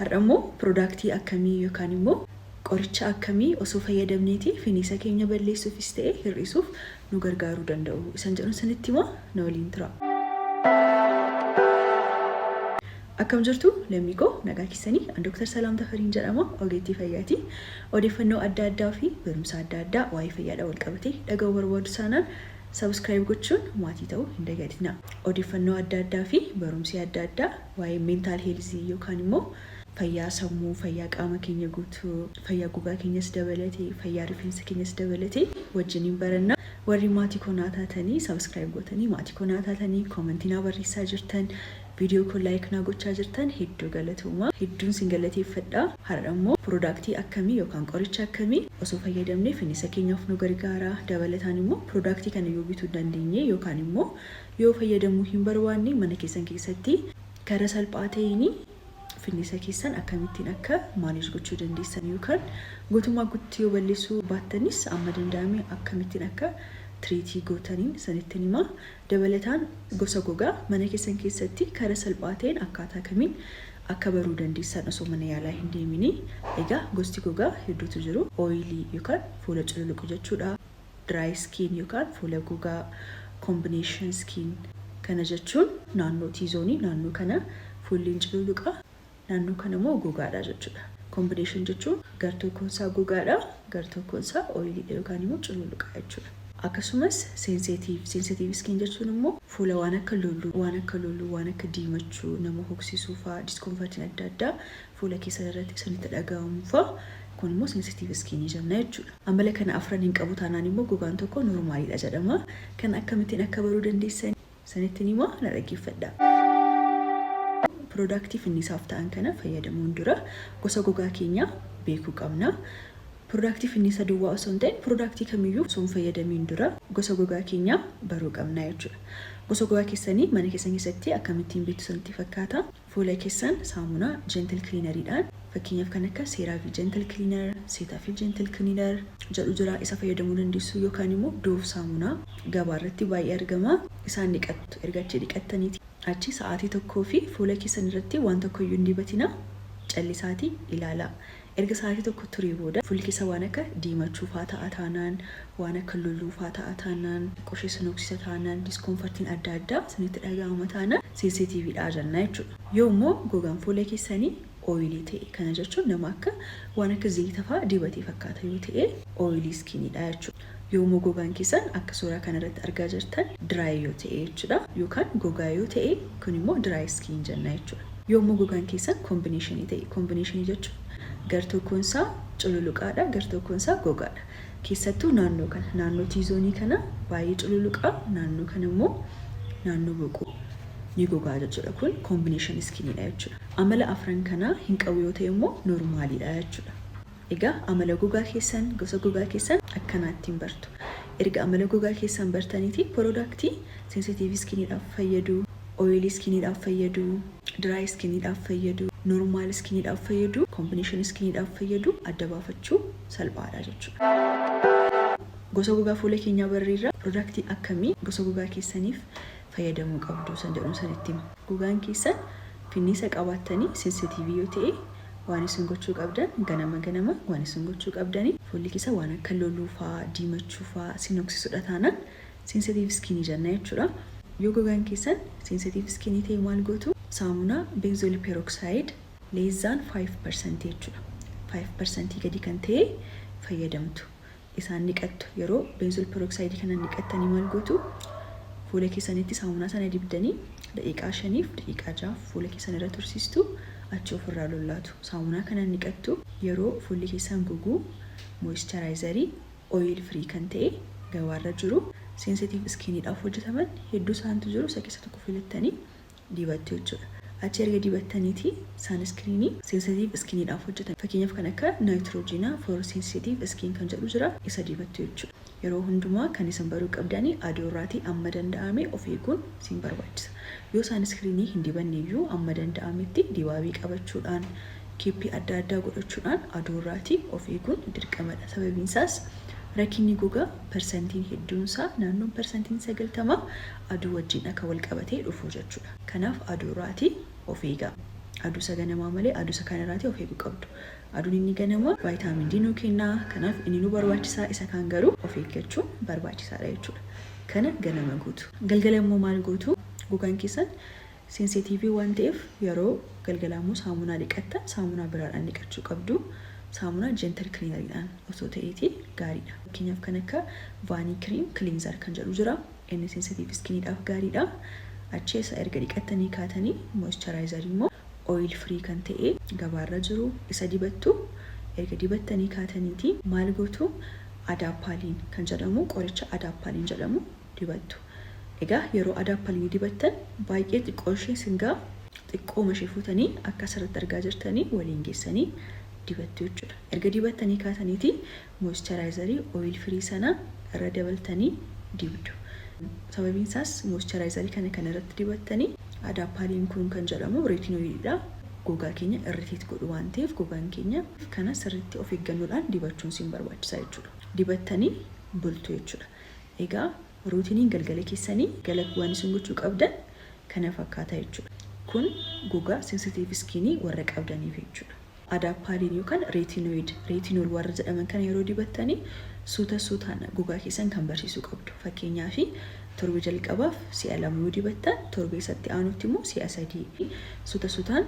Har'a immoo piroodaaktii akkamii yookaan immoo qoricha akkamii osoo fayyadamneeti finiisa keenya balleessuufis ta'e hir'isuuf nu gargaaruu danda'u isan jedhun isinitti hima na waliin tura. Akkam jirtu lammii koo nagaa keessanii an Dr. Salaam Tafariin jedhama ogeettii fayyaati. Odeeffannoo adda addaa fi barumsa adda addaa waa'ee fayyaadhaan wal qabatee dhaga'uu barbaadu taanaan subscribe gochuun maatii ta'uu hin dagatinaa. Odeeffannoo adda addaa fi barumsi adda addaa waa'ee mental health yookaan immoo fayyaa sammuu, fayyaa qaama keenya guutuu, fayyaa gogaa keenyas dabalatee, fayyaa rifeensa keenyas dabalatee wajjiniin baranna. Warri maatii koo naa taatanii subscribe gootanii maatii koo naa taatanii koomentii naa barreessaa jirtan, viidiyoo koo like naa gochaa jirtan hedduu galatooma. Hedduun sin galateeffadha. Har'a immoo piroodaaktii akkamii yookaan qoricha akkamii osoo fayyadamnee finniisa keenyaaf nu gargaara. Dabalataan immoo piroodaaktii kana yoo bituu hin dandeenye yookaan immoo yoo fayyadamuu hin barbaanne mana keessan keessatti karaa salphaa ta'een finniisa keessan akkamittiin akka manage gochuu dandeessan yookaan guutummaa guutuutti yoo balleessuu baattanis amma danda'ame akkamittiin akka tiriitii gootaniin sanittin hima. Dabalataan gosa gogaa mana keessan keessatti karaa salphaa ta'een akkaataa kamiin akka baruu dandeessan osoo mana yaalaa hin deemini. Egaa gosti gogaa hedduutu jiru. Oilii yookaan fuula cululuqu jechuudha. Dry skin yookaan fuula gogaa, combination skin kana jechuun naannoo T-zoonii naannoo kana fuulli hin cululuqa. Naannoo kana immoo gogaadha jechuudha. Combination jechuun gartokkoon isaa gogaadha, gartokkoon isaa oiliidha yookaan immoo cululuqa jechuudha. Akkasumas sensitive, sensitive skin jechuun immoo fuula waan akka loluu, waan akka loluu, waan akka diimachuu, nama hoksisuu fa'aa, discomfortiin adda addaa fuula keessan irratti isinitti dhaga'amu fa'aa kun immoo sensitive skin jenna jechuudha. Amala kana afran hin qabu taanaan immoo gogaan tokko normaaliidha jedhama. Kan akkamittiin akka baruu dandeessan sanittin himaa na dhaggeeffadha. Piroodaaktii finniisaaf ta'an kana fayyadamuun dura gosa gogaa keenyaa beekuu qabna. Piroodaaktii finniisa duwwaa osoo hin ta'in piroodaaktii kamiyyuu osoo hin fayyadamiin dura gosa gogaa keenyaa baruu qabna jechuudha. Gosa gogaa keessanii mana keessan keessatti akkamittiin beektu sanitti fakkaata. Fuula keessan saamunaa gentle cleaneriidhaan fakkeenyaaf kan akka CeraVe gentle cleaner, Cetaphil gentle cleaner jedhu jira isa fayyadamuu dandeessu yookaan immoo Dove saamunaa gabaa irratti baay'ee argama. Isaan dhiqattu. Erga achi dhiqattaniiti achi sa'aatii tokkoo fi fuula keessan irratti waan tokko iyyuu hin dibatina callisaatii ilaalaa. Erga sa'aatii tokko turee booda fuulli keessan waan akka diimachuu faa ta'a taanaan, waan akka loluu faa ta'a taanaan, xiqqoo ishee isin hoksisa taanaan, discomfortiin adda addaa isinitti dhaga'ama taanaan sensitiiviidha jenna jechuudha. Yoo immoo gogaan fuula keessanii oilii ta'e, kana jechuun nama akka waan akka zayita faa dibatee fakkaata yoo ta'e oilii skiniidha jechuudha. Yoo immoo gogaan keessan akka suuraa kanarratti argaa jirtan dry yoo ta'e jechuudha yookaan gogaa yoo ta'e kun immoo dry skin jenna jechuudha. Yoo immoo gogaan keessan combination ta'e, combination jechuun gartokkoon isaa cululuqaadha, gartokkoon isaa gogaadha. Keessattuu naannoo kana, naannoo T-zoonii kana baay'ee cululuqa, naannoo kana immoo naannoo boquu ni gogaa jechuudha. Kun combination skinidha jechuudha. Amala afran kanaa hin qabu yoo ta'e immoo normaaliidha jechuudha. Egaa amala gogaa keessan, gosa gogaa keessan akkanaattiin bartu. Erga amala gogaa keessan bartaniiti piroodaaktii sensitive skiniidhaaf fayyadu, oily skiniidhaaf fayyadu, dry skiniidhaaf fayyadu, normal skiniidhaaf fayyadu, combination skiniidhaaf fayyadu adda baafachuu salphaadha jechuudha. Gosa gogaa fuula keenyaa barreerra piroodaaktii akkamii gosa gogaa keessaniif fayyadamuu qabdu san jedhuun sanitti hima. Gogaan keessan finniisa qabaattanii sensitiivii yoo ta'e waan isin gochuu qabdan ganama ganama waan isin gochuu qabdanii fuulli keessa waan akka loluu faa, diimachuu faa isin hoksisudha taanaan sensitive skin jenna jechuudha. Yoo gogaan keessan sensitive skin ta'e maal gootu? Saamunaa benzoyl peroxide less than 5% jechuudha. 5% gadi kan ta'e fayyadamtu. Isaan dhiqattu. Yeroo benzoyl peroxide kana dhiqattanii maal gootu? Fuula keessanitti saamunaa sana dibdanii daqiiqaa 5f daqiiqaa 6f fuula keessan irra tursiistu achi ofirraa lollaatu. Saamunaa kana dhiqattu. Yeroo fuulli keessan goguu moisturizerii oil free kan ta'e gabaarra jiru sensitive skiniidhaaf hojjetaman hedduu isaantu jiru isa keessa tokko filattanii dibattu jechuudha. Achi erga dibattaniiti sunscreenii sensitive skiniidhaaf hojjetame fakkeenyaaf kan akka Neutrogena for sensitive skin kan jedhu jira isa dibattu jechuudha. Yeroo hundumaa kan isin baruu qabdanii aduu irraatii amma danda'ame of eeguun isin barbaachisa. Yoo sunscreenii hin dibanne iyyuu amma danda'ametti dibaabii qabachuudhaan keeppii adda addaa godhachuudhaan aduu irraatii of eeguun dirqamadha. Sababiin isaas rakkinni gogaa parsantiin hedduunsaa naannoon parsantiin 90 aduu wajjin akka wal qabatee dhufu jechuudha. Kanaaf aduu irraatii of eegaa. Aduu isa ganamaa malee aduu isa kanarraatii of eeguu qabdu. Aduun inni ganamaa vitamin D nuu kenna. Kanaaf inni nu barbaachisaa, isa kaan garuu of eeggachuun barbaachisaadha jechuudha. Kana ganama gootu. Galgala immoo maal gootu? Gogaan keessan sensitiivii waan ta'eef yeroo galgalaa immoo saamunaa dhiqattan saamunaa biraadhaan dhiqachuu qabdu. Saamunaa gentle cleaneriidhaan osoo ta'eeti gaariidha. Fakkeenyaaf kan akka Vanicream cleanser kan jedhu jira. Inni sensitive skiniidhaaf gaariidha. Achi isa erga dhiqattanii kaatanii moisturizerii immoo oil free kan ta'e gabaarra jiru isa dibattu. Erga dibattanii kaataniiti maal gootu? Adapalene kan jedhamu, qoricha adapalene jedhamu dibattu. Egaa yeroo adapalene dibattan baay'ee xiqqoo ishee singaa xiqqooma ishee fuutanii akka asirratti argaa jirtanii waliin geessanii dibattu jechuudha. Erga dibattanii kaataniiti moisturizerii oil free sana irra dabaltanii dibdu. Sababiin isaas moisturizerii kana kan irratti dibattanii adapalene kun kan jedhamu retinoidiidha. Gogaa keenya irritate godhu waan ta'eef gogaan keenya kana sirriitti of eeggannoodhaan dibachuun siin barbaachisaa jechuudha. Dibattanii bultu jechuudha. Egaa routineiin galgala keessanii gala waan isin gochuu qabdan kana fakkaata jechuudha. Kun gogaa sensitive skinii warra qabdaniif jechuudha. Adapalene yookaan retinoid, retinol warra jedhaman kana yeroo dibattanii suuta suutaan gogaa keessan kan barsiisuu qabdu. Fakkeenyaaf torbee jalqabaaf si'a 2 yoo dibattan, torbee isatti aanutti immoo si'a 3, suuta suutaan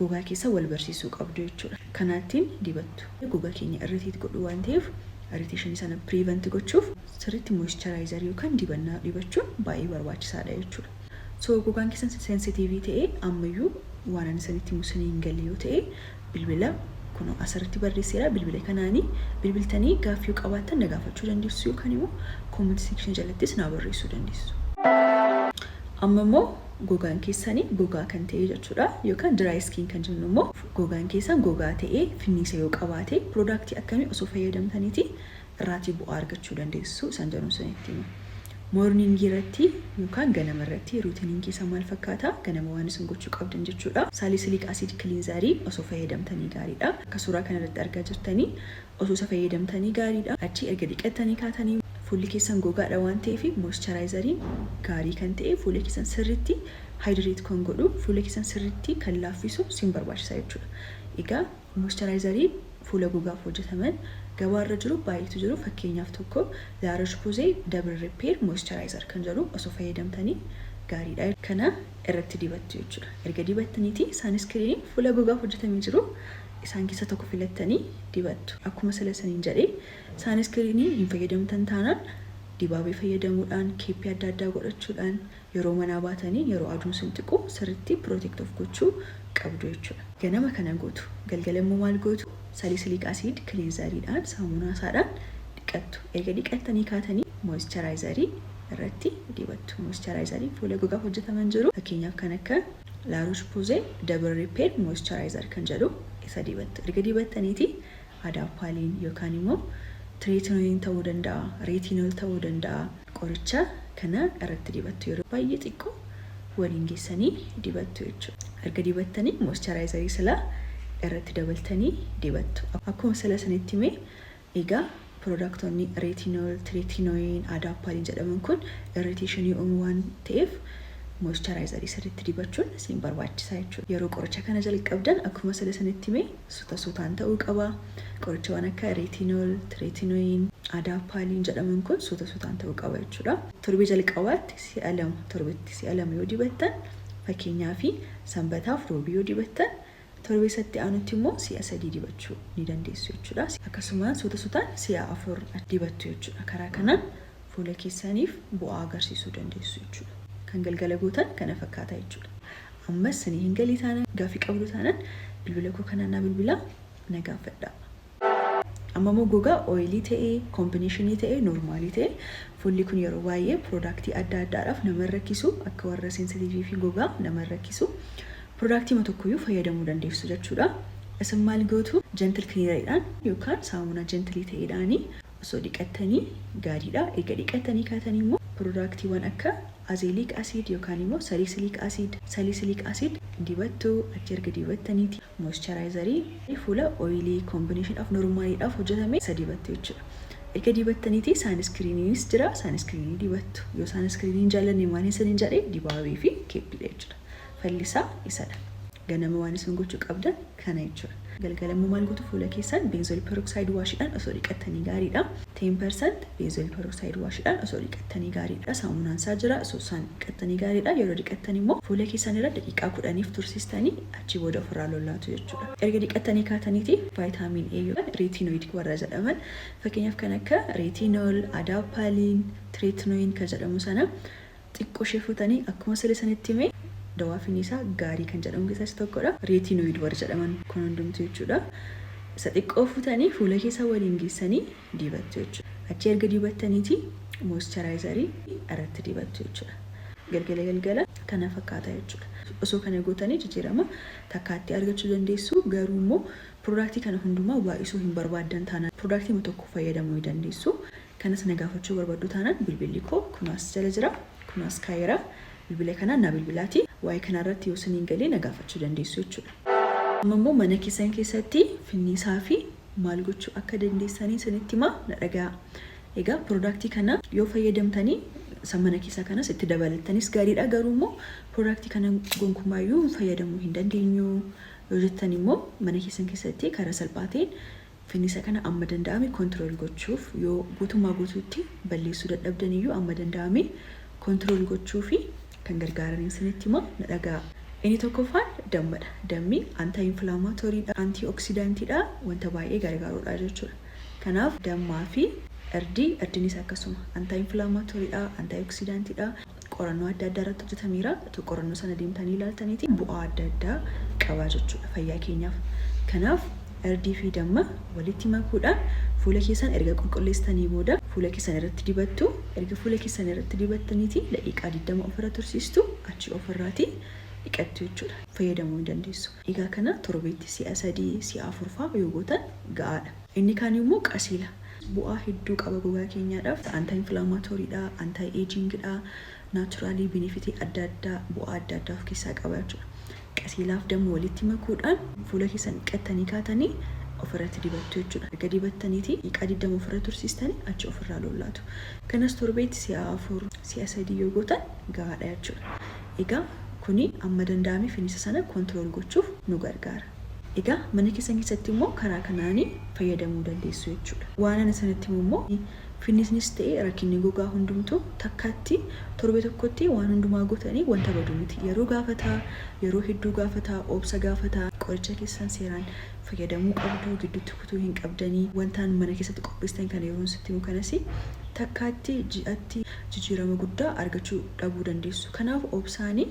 gogaa keessa wal barsiisuu qabdu jechuudha. Kanaattiin dibattu. Gogaa keenya irritate godhu waan ta'eef irritationii sana prevent gochuuf sirriitti moisturizerii yookaan dibannaa dibachuun baay'ee barbaachisaadha jechuudha. So gogaan keessan sensitiivii ta'ee ammayyuu waan ani isinitti himu isinii hin galle yoo ta'e, bilbila kun asirratti barreesseera. Bilbila kanaanii bilbiltanii gaaffii yoo qabaattan na gaafachuu dandeessu yookaan immoo comment section jalattis naa barreessuu dandeessu. Amma immoo gogaan keessanii gogaa kan ta'e jechuudha, yookaan dry skin kan jennu immoo gogaan keessan gogaa ta'ee finniisa yoo qabaate productii akkamii osoo fayyadamtaniiti irraatii bu'aa argachuu dandeessu isaan jedhu isinitti hima. Morningii irratti yookaan ganama irratti routineiin keessa maal fakkaata? Ganama waan isin gochuu qabdan jechuudha. Salicylic acid cleanserii osoo fayyadamtanii gaariidha. Akka suuraa kanarratti argaa jirtanii osoo isa fayyadamtanii gaariidha. Achi erga dhiqattanii kaatanii fuulli keessan gogaadha waan ta'eef moisturizeriin gaarii kan ta'e, fuula keessan sirriitti hydrate kan godhu, fuula keessan sirriitti kan laaffisu sin barbaachisa jechuudha. Egaa moisturizerii fuula gogaaf hojjetaman gabaarra jiru baay'eetu jiru. Fakkeenyaaf tokko La Roche-Posay Double Repair Moisturizer kan jedhu osoo fayyadamtanii gaariidha. Kana irratti dibattu jechuudha. Erga dibattaniiti sunscreeniin fuula gogaaf hojjetamee jiru isaan keessa tokko filattanii dibattu. Akkuma sila saniin jedhee, sunscreenii hin fayyadamtan taanaan dibaabee fayyadamuudhaan, capii adda addaa godhachuudhaan yeroo manaa baatanii yeroo aduun sin tuqu sirriitti protect of gochuu qabdu jechuudha. Ganama kana gootu. Galgala immoo maal gootu? Salicylic acid cleanseriidhaan, saamunaa isaadhaan dhiqattu. Erga dhiqattanii kaatanii moisturizerii irratti dibattu. Moisturizeriin fuula gogaaf hojjetaman jiru. Fakkeenyaaf kan akka La Roche-Posay Double Repair Moisturizer kan jedhu isa dibattu. Erga dibattaniiti adapalene yookaan immoo tretinoin ta'uu danda'a, retinol ta'uu danda'a. Qoricha kana irratti dibattu, yeroo baay'ee xiqqoo waliin geessanii dibattu jechuudha. Erga dibattanii moisturizerii silaa irratti dabaltanii dibattu. Akkuma sila sanitti himee, egaa productoonni retinol, tretinoin, adapalene jedhaman kun irritationii uumuu waan ta'eef moisturizerii sirriitti dibachuun isin barbaachisaa jechuudha. Yeroo qoricha kana jalqabdan akkuma sila sanitti himee suuta suutaan ta'uu qaba. Qoricha waan akka retinol, tretinoin, adapalene jedhaman kun suuta suutaan ta'uu qaba jechuudha. Torbee jalqabaatti si'a 2, torbetti si'a 2 yoo dibattan, fakkeenyaaf sanbataaf roobii yoo dibattan, torbee isatti aanutti immoo si'a 3 dibachuu ni dandeessu jechuudha. Akkasuma suuta suutaan si'a 4 dibattu jechuudha. Karaa kanaan fuula keessaniif bu'aa agarsiisuu dandeessu jechuudha. Kan galgala gootan kana fakkaata jechuudha. Ammas isinii hin galii taanaan, gaaffii qabdu taanaan, bilbila koo kanaan naa bilbilaa na gaafadhaa. Amma immoo gogaa oily ta'ee, combinationii ta'ee, normalii ta'e, fuulli kun yeroo baay'ee productii adda addaadhaaf nama hin rakkisu, akka warra sensitiivii fi gogaa nama hin rakkisu. Productii tokkoyyuu fayyadamuu dandeessu jechuudha. Isin maal gootu? Gentle cleaneriidhaan yookaan saamunaa gentlii ta'eedhaanii osoo dhiqattanii gaariidha. Erga dhiqattanii kaatanii immoo productiiwwan akka azelaic acid yookaan immoo salicylic acid dibattu. Achi erga dibattaniiti moisturizerii fuula oily, combination of normaliidhaaf hojjetame isa dibattu jechuudha. Erga dibattaniiti sunscreeniinis jira, sunscreenii dibattu. Yoo sunscreenii hin jaallanne maal isiniin jedhee, dibaabee fi capiidha jechuudha. Fallisaa isadha. Ganama waan isin gochuu qabdan kana jechuudha. Galgala immoo maal gootu? Fuula keessan benzoyl peroxide washiidhaan osoo dhiqattanii gaariidha. 10% benzoyl peroxide washiidhaan osoo dhiqattanii gaariidha. Saamunaan isaa jira, osoo isaan dhiqattanii gaariidha. Yeroo dhiqattan immoo fuula keessan irra daqiiqaa 10f tursiistanii achii booda ofirraa lollaatu jechuudha. Erga dhiqattanii kaataniiti vitamin A yookaan retinoid warra jedhaman, fakkeenyaaf kan akka retinol, adapalene, tretinoin kan jedhamu sana xiqqoo ishee fuutanii, akkuma sirrii sanitti hime, dawaa finniisaa gaarii kan jedhamu keessaa isa tokkodha. Retinoid warra jedhaman kun hundumtu jechuudha. Isa xiqqoo fuutanii fuula keessa waliin geessanii dibattu jechuudha. Achi erga dibattaniiti moisturizerii irratti dibattu jechuudha. Galgala galgala kana fakkaata jechuudha. Osoo kana gootanii jijjiirama takkaatti argachuu dandeessu. Garuu immoo productii kana hundumaa baay'isuu hin barbaaddan taanaan productii tokko fayyadamuu ni dandeessu. Kanas na gaafachuu barbaaddu taanaan bilbilli koo kunuas jala jira. Kunuas kaa'eera. Bilbila kanaan naa bilbilaati. Waa'ee kanarratti yoo isiniin galee na gaafachuu dandeessu jechuudha. Amma immoo mana keessan keessatti finniisaa fi maal gochuu akka dandeessanii isinitti himaa, na dhaga'a. Egaa productii kana yoo fayyadamtanii isa mana keessaa kanas itti dabalattanis gaariidha. Garuu immoo productii kana gonkumaayyuu fayyadamuu hin dandeenyu yoo jettan immoo, mana keessan keessatti karaa salphaa ta'een finniisa kana amma danda'ame control gochuuf, yoo guutummaa guutuutti balleessuu dadhabdaniyyuu amma danda'ame control gochuu fi kan gargaaran isinitti himaa, na dhaga'a. Inni tokkoffaan dammadha. Dammi anti inflammatorydha, antioxidantiidha, wanta baay'ee gargaarudha jechuudha. Kanaaf dammaa fi irdii, irdiinis akkasuma anti inflammatorydha, antioxidantiidha. Qorannoo adda addaa irratti hojjetameera. Qorannoo sana deemtanii ilaaltaniiti bu'aa adda addaa qaba jechuudha fayyaa keenyaaf. Kanaaf irdii fi damma walitti makuudhaan fuula keessan erga qulqulleessitanii booda fuula keessan irratti dibattu. Erga fuula keessan irratti dibattaniiti daqiiqaa 20 ofirra tursiistu, achi ofirraati dhiqattu jechuudha. Fayyadamuu ni dandeessu. Egaa kana torbeetti si'a 3, si'a 4 fa'aa yoo gootan ga'aadha. Inni kaan immoo qasiila. Bu'aa hedduu qaba gogaa keenyaadhaaf. Anti inflammatorydha, anti agingidha, naturally benefitii adda addaa, bu'aa adda addaa of keessaa qaba jechuudha. Qasiilaaf damma walitti makuudhaan fuula keessan dhiqattanii kaatanii ofirratti dibattu jechuudha. Erga dibattaniiti daqiiqaa 20 ofirra tursiistanii achi ofirraa lollaatu. Kanas torbeetti si'a 4, si'a 3 yoo gootan gahaadha jechuudha. Egaa kuni amma danda'ame finniisa sana control gochuuf nu gargaara. Egaa mana keessan keessatti immoo karaa kanaanii fayyadamuu dandeessu jechuudha. Waan ani isinitti himu immoo, finniisnis ta'e rakkinni gogaa hundumtuu takkaatti torbee tokkotti waan hundumaa gootanii wanta badu miti. Yeroo gaafataa, yeroo hedduu gaafataa, obsa gaafataa, qoricha keessan seeraan fayyadamuu qabdu, gidduutti kutuu hin qabdanii. Wantaan mana keessatti qopheessitan kana yeroo sitti himu kanas takkaatti ji'atti jijjiirama guddaa argachuu dhabuu dandeessu. Kanaaf obsaanii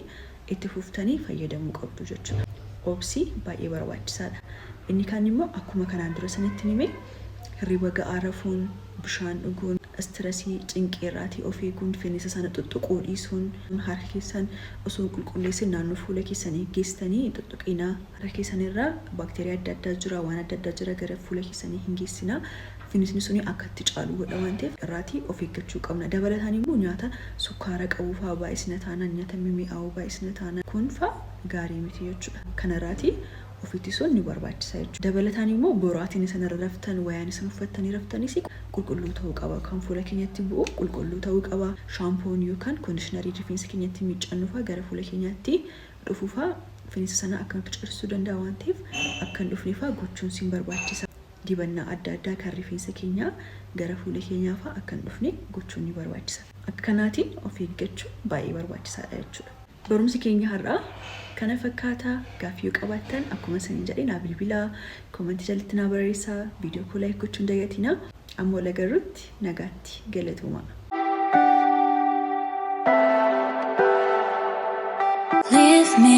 itti fuftanii fayyadamuu qabdu jechuudha. Obsi baay'ee barbaachisaadha. Inni kaan immoo akkuma kanaan dura sanitti hime, hirriba ga'aa rafuun, bishaan dhuguun, stressii cinqii irraatii of eeguun, finniisa sana tuttuquu dhiisuun, harka keessan osoo hin qulqulleessin naannoo fuula keessanii geessitanii hin tuttuqinaa. Harka keessan irraa baakteeriyaa adda addaa jira, waan adda addaa jira, gara fuula keessanii hin geessinaa. Finniisni suni akka itti caalu godha waan ta'eef irraatii of eeggachuu qabna. Dabalataan immoo nyaata sukkaara qabu fa'aa baay'isna taanaan, nyaata mimi'aawoo baay'isna taanaan, kun fa'aa gaarii miti jechuudha. Kanarraatii of ittisuun ni barbaachisa jechuudha. Dabalataan immoo boraatiin isin irra raftan, wayaan isin uffattanii raftanis qulqulluu ta'uu qaba. Kan fuula keenyatti bu'u qulqulluu ta'uu qaba. Shaampoon yookaan conditionerii rifeensa keenyatti miiccannu fa'aa gara fuula keenyaatti dhufu fa'aa finniisa sana akka nutti cirsuu danda'a waan ta'eef akka hin dhufne fa'aa gochuun siin barbaachisa. Dibannaa adda addaa kan rifeensa keenyaa gara fuula keenyaa fa'aa akka hin dhufne gochuun ni barbaachisa. Akka kanaatiin of eeggachuun baay'ee barbaachisaadha jechuudha. Barumsi keenya har'aa kana fakkaata. Gaaffii yoo qabaattan akkuma isiniin jedhe naa bilbilaa, commentii jalatti naa barreessaa, viidiyoo koo like gochuun dagatinaa. Amma wal agarrutti nagaatti, galatoomaa. Leave me.